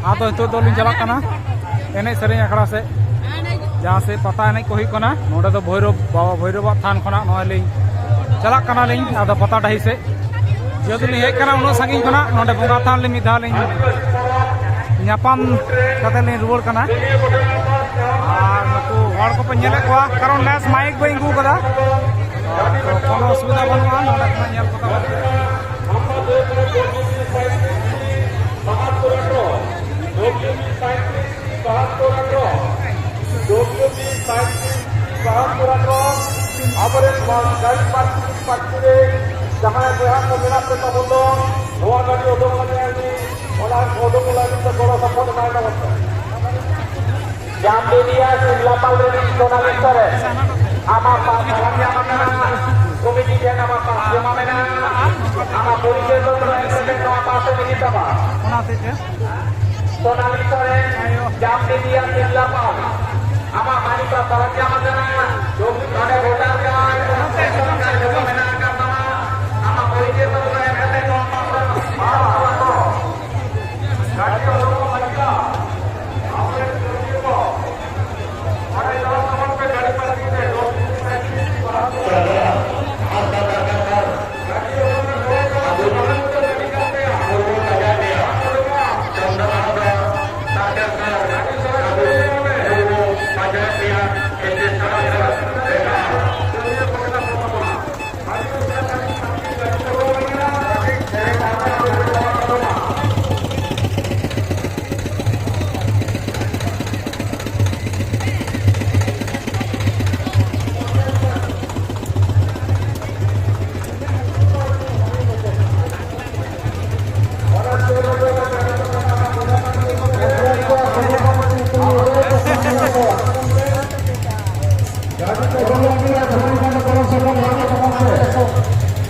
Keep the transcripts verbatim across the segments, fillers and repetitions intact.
ᱟᱫᱚ ᱱᱤᱛᱚᱜ ᱫᱚᱞᱤᱧ ᱪᱟᱞᱟᱜ ᱠᱟᱱᱟ ᱮᱱᱮᱡ ᱥᱮᱨᱮᱧ ᱟᱠᱷᱲᱟ ᱥᱮᱫ, ᱡᱟᱦᱟᱸ ᱥᱮᱫ ᱯᱟᱛᱟ ᱮᱱᱮᱡ ᱠᱚ ᱦᱩᱭᱩᱜ ᱠᱟᱱᱟ᱾ ᱱᱚᱰᱮ ᱫᱚ ᱵᱷᱳᱭᱨᱳᱵ, ᱵᱟᱵᱟ ᱵᱷᱳᱭᱨᱳᱵᱟᱜ ᱛᱷᱟᱱ ᱠᱷᱚᱱᱟᱜ ᱱᱚᱜᱼᱚᱭ ᱞᱤᱧ ᱪᱟᱞᱟᱜ ᱠᱟᱱᱟᱞᱤᱧ ᱟᱫᱚ ᱯᱟᱛᱟ ᱰᱟᱹᱦᱤ ᱥᱮᱫ᱾ ᱡᱮᱦᱮᱛᱩ ᱞᱤᱧ ᱦᱮᱡ ᱠᱟᱱᱟ ᱩᱱᱟᱹᱜ ᱥᱟᱺᱜᱤᱧ ᱠᱷᱚᱱᱟᱜ, ᱱᱚᱰᱮ ᱵᱚᱸᱜᱟ ᱛᱷᱟᱱ ᱞᱤᱧ ᱢᱤᱫ ᱫᱷᱟᱣ ᱞᱤᱧ ᱧᱟᱯᱟᱢ ᱠᱟᱛᱮ ᱞᱤᱧ ᱨᱩᱣᱟᱹᱲ ᱠᱟᱱᱟ᱾ ᱟᱨ ᱱᱩᱠᱩ ᱦᱚᱲ ᱠᱚᱯᱮ ᱧᱮᱞᱮᱫ ᱠᱚᱣᱟ, ᱠᱟᱨᱚᱱ ᱱᱮᱥ ᱢᱟᱭᱤᱠ ᱵᱟᱹᱧ ᱟᱹᱜᱩ ᱠᱟᱫᱟ, ᱛᱚ ᱠᱳᱱᱳ ᱚᱥᱩᱵᱤᱫᱷᱟ ᱵᱟᱹᱱᱩᱜᱼᱟ ᱱᱚᱰᱮ ᱠᱷᱚᱱᱟᱜ ᱧᱮᱞ ᱠᱚᱫᱚ᱾ ᱟᱵᱚᱨᱮᱱ ᱜᱟᱹᱰᱤ ᱯᱟᱨᱠᱤᱝ ᱯᱟᱨᱠᱤᱝ ᱨᱮ ᱡᱟᱦᱟᱸᱭ ᱵᱚᱭᱦᱟ ᱠᱚ ᱢᱮᱱᱟᱜ ᱯᱮ ᱛᱟᱵᱚᱱ ᱫᱚ, ᱱᱚᱣᱟ ᱜᱟᱹᱰᱤ ᱩᱰᱩᱠ ᱞᱟᱹᱜᱤᱫ, ᱚᱱᱟ ᱩᱰᱩᱠ ᱞᱟᱹᱜᱤᱫ ᱛᱮ ᱜᱚᱲᱚ ᱥᱚᱯᱚᱦᱚᱫ ᱮᱢᱟᱭ ᱛᱟᱵᱚᱱ ᱯᱮ᱾ ᱡᱟᱢᱵᱮᱫᱤᱭᱟ ᱥᱤᱢᱞᱟᱯᱟᱞ ᱨᱮᱱᱤᱡ ᱥᱳᱱᱟᱞᱤ ᱥᱚᱨᱮᱱ, ᱟᱢᱟᱜ ᱯᱟᱥ ᱫᱟᱨᱟᱢ ᱧᱟᱢ ᱟᱠᱟᱱᱟ, ᱠᱚᱢᱤᱴᱤ ᱴᱷᱮᱱ ᱟᱢᱟᱜ ᱯᱟᱥ ᱡᱚᱢᱟ ᱢᱮᱱᱟᱜᱼᱟ, ᱟᱢᱟᱜ ᱯᱚᱨᱤᱪᱚᱭ ᱯᱚᱛᱨᱚ ᱮᱢ ᱠᱟᱛᱮ ᱱᱚᱣᱟ ᱯᱟᱥ ᱮᱢ ᱤᱫᱤ ᱛᱟᱢᱟ᱾ ᱚᱱᱟ ᱦᱚᱛᱮᱡ ᱛᱮ ᱥᱳᱱᱟᱞᱤ ᱥᱚᱨᱮᱱ, ᱡᱟᱢᱵᱮᱫᱤᱭᱟ ᱥᱤᱢᱞᱟᱯᱟᱞ, ᱟᱢᱟᱜ ᱢᱟᱹᱱᱤ ᱯᱟᱥ ᱫᱟᱨᱟᱢ ᱧᱟᱢ ᱟᱠᱟᱱᱟ, ᱱᱚᱰᱮ ᱵᱷᱳᱴᱟᱨ ᱠᱟᱨᱰ, ᱨᱮᱥᱚᱱ ᱠᱟᱨᱰ ᱡᱚᱢᱟ ᱢᱮᱱᱟᱜ ᱟᱠᱟᱫ ᱛᱟᱢᱟ, ᱟᱢᱟᱜ ᱯᱚᱨᱤᱪᱚᱭ ᱯᱚᱛᱨᱚ ᱮᱢ ᱠᱟᱛᱮ ᱱᱚᱣᱟ ᱯᱟᱥ ᱮᱢ ᱤᱫᱤ ᱛᱟᱢᱟ᱾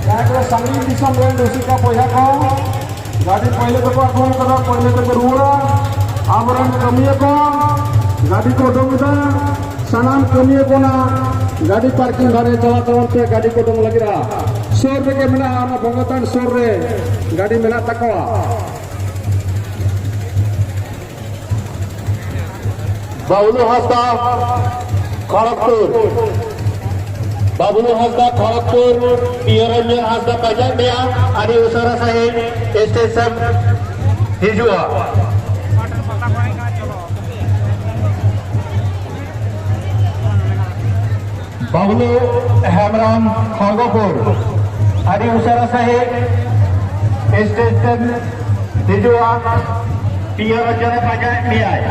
ᱡᱟᱦᱟᱸᱭ ᱠᱚ ᱥᱟᱺᱜᱤᱧ ᱫᱤᱥᱚᱢ ᱨᱮᱱ ᱨᱩᱥᱤᱠᱟ ᱵᱚᱭᱦᱟ ᱠᱚ, ᱜᱟᱹᱰᱤ ᱯᱳᱭᱞᱳ ᱛᱮᱠᱚ ᱟᱹᱜᱩ ᱠᱟᱫᱟ, ᱯᱳᱭᱞᱳ ᱛᱮᱠᱚ ᱨᱩᱣᱟᱹᱲᱟ᱾ ᱟᱵᱚᱨᱮᱱ ᱠᱟᱹᱢᱤᱭᱟᱹ ᱠᱚ ᱜᱟᱹᱰᱤ ᱠᱚ ᱩᱰᱩᱝ ᱮᱫᱟ᱾ ᱥᱟᱱᱟᱢ ᱠᱟᱹᱢᱤᱭᱟᱹ ᱠᱚ ᱚᱱᱟ ᱜᱟᱹᱰᱤ ᱯᱟᱨᱠᱤᱝ ᱫᱷᱟᱨᱮ ᱪᱟᱞᱟᱜ ᱛᱟᱵᱚᱱ ᱯᱮ, ᱜᱟᱹᱰᱤ ᱠᱚ ᱩᱰᱩᱝ ᱞᱟᱹᱜᱤᱫ᱾ ᱥᱩᱨ ᱨᱮᱜᱮ ᱢᱮᱱᱟᱜᱼᱟ, ᱚᱱᱟ ᱵᱚᱸᱜᱟ ᱛᱷᱟᱱ ᱥᱩᱨ ᱨᱮ ᱜᱟᱹᱰᱤ ᱢᱮᱱᱟᱜ ᱛᱟᱠᱚᱣᱟ᱾ ᱵᱟᱵᱞᱩ ᱦᱟᱸᱥᱫᱟ, ᱠᱷᱚᱲᱚᱜᱽᱯᱩᱨ᱾ ᱵᱟᱵᱞᱩ ᱦᱟᱸᱥᱫᱟ, ᱠᱷᱚᱲᱚᱜᱽᱯᱩᱨ᱾ ᱯᱤᱭᱚᱨᱚᱧᱡᱚᱱ ᱦᱟᱸᱥᱫᱟ ᱯᱟᱸᱡᱟᱭᱮᱫ ᱢᱮᱭᱟ, ᱟᱹᱰᱤ ᱩᱥᱟᱹᱨᱟ ᱥᱟᱺᱦᱤᱡ ᱥᱴᱮᱡ ᱥᱮᱫ ᱦᱤᱡᱩᱜᱼᱟ᱾ ᱵᱟᱵᱞᱩ ᱦᱮᱢᱵᱨᱚᱢ, ᱠᱷᱚᱲᱜᱚᱯᱩᱨ, ᱟᱹᱰᱤ ᱩᱥᱟᱹᱨᱟ ᱥᱟᱺᱦᱤᱡ ᱥᱴᱮᱡ ᱛᱮᱢ ᱦᱤᱡᱩᱜᱼᱟ᱾ ᱯᱤᱭᱚᱨᱚᱧᱡᱚᱱᱮ ᱯᱟᱸᱡᱟᱭᱮᱫ ᱢᱮᱭᱟᱭ᱾